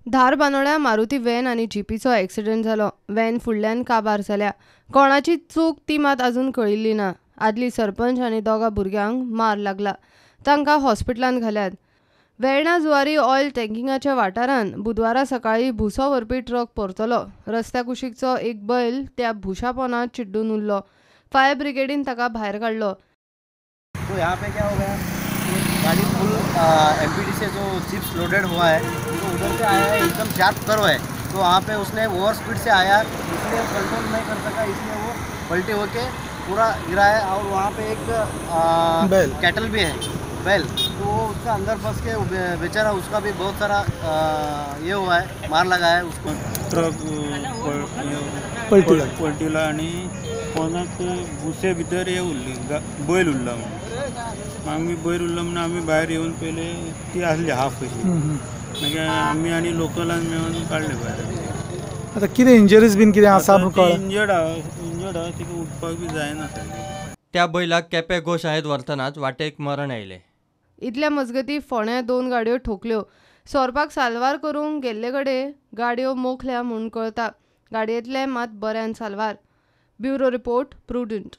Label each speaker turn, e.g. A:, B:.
A: धारबानोड्या Maruti van आनी जिपीचो accident जालो. Van फुडल्यान काबार जाल्या. कोणाची चूक ती मात अजून कळिल्ली ना. आदली सरपंच आनी दोगा भुरग्यांक मार लागला. तांकां हॉस्पिटलांत घाल्यात. वेर्णा जुवारी ऑयल टँकिंगाच्या वाठारांत बुधवारा सकाळीं भुसो व्हरपी ट्रक परतलो. रस्त्या कुशीकचो एक बैल त्या भुशापोनांत चिड्डून उरलो. फायर ब्रिगेडीन ताका भायर काडलो.
B: तो यहाँ पे क्या हो गया, गाड़ी फुल एमपीडी से जो चिप्स लोडेड हुआ है तो उधर से आया है, एकदम शार्प कर्व है, तो वहाँ पे उसने ओवर स्पीड से आया, इसलिए कंट्रोल नहीं कर सका, इसलिए वो पलटी होके पूरा गिरा है। और वहाँ पे एक कैटल भी है, बैल, तो वो उसका अंदर फंस के बेचारा उसका भी बहुत सारा ये हुआ है, मार लगा है उसको।
C: ट्रक पलटीला आणि कोणाक भुसे भितर हे उरली, बैल उरला म्हणून आमी बैल उरलो म्हणून आमी भायर येवन पयले ती आसली हाफ कशी, मागीर आमी आनी लोकलान मेळून काडले भायर।
D: आतां कितें इंजरीज बीन कितें आसा?
C: इंजर्ड आहा, इंजर्ड आहा, तिका उठपाक बी जायना सारकें।
E: त्या बैलाक केपें गोशाळेंत व्हरतनाच वाटेक मरण आयलें.
A: इतल्या मजगती फोंड्या 2 गाडयो ठोकल्यो. सोरपाक साल्वार करूंक गेल्ले कडेन गाडयो मोखल्या म्हूण कळता. गाडयेंतले मात बऱ्यान साल्वार. Bureau report, Prudent.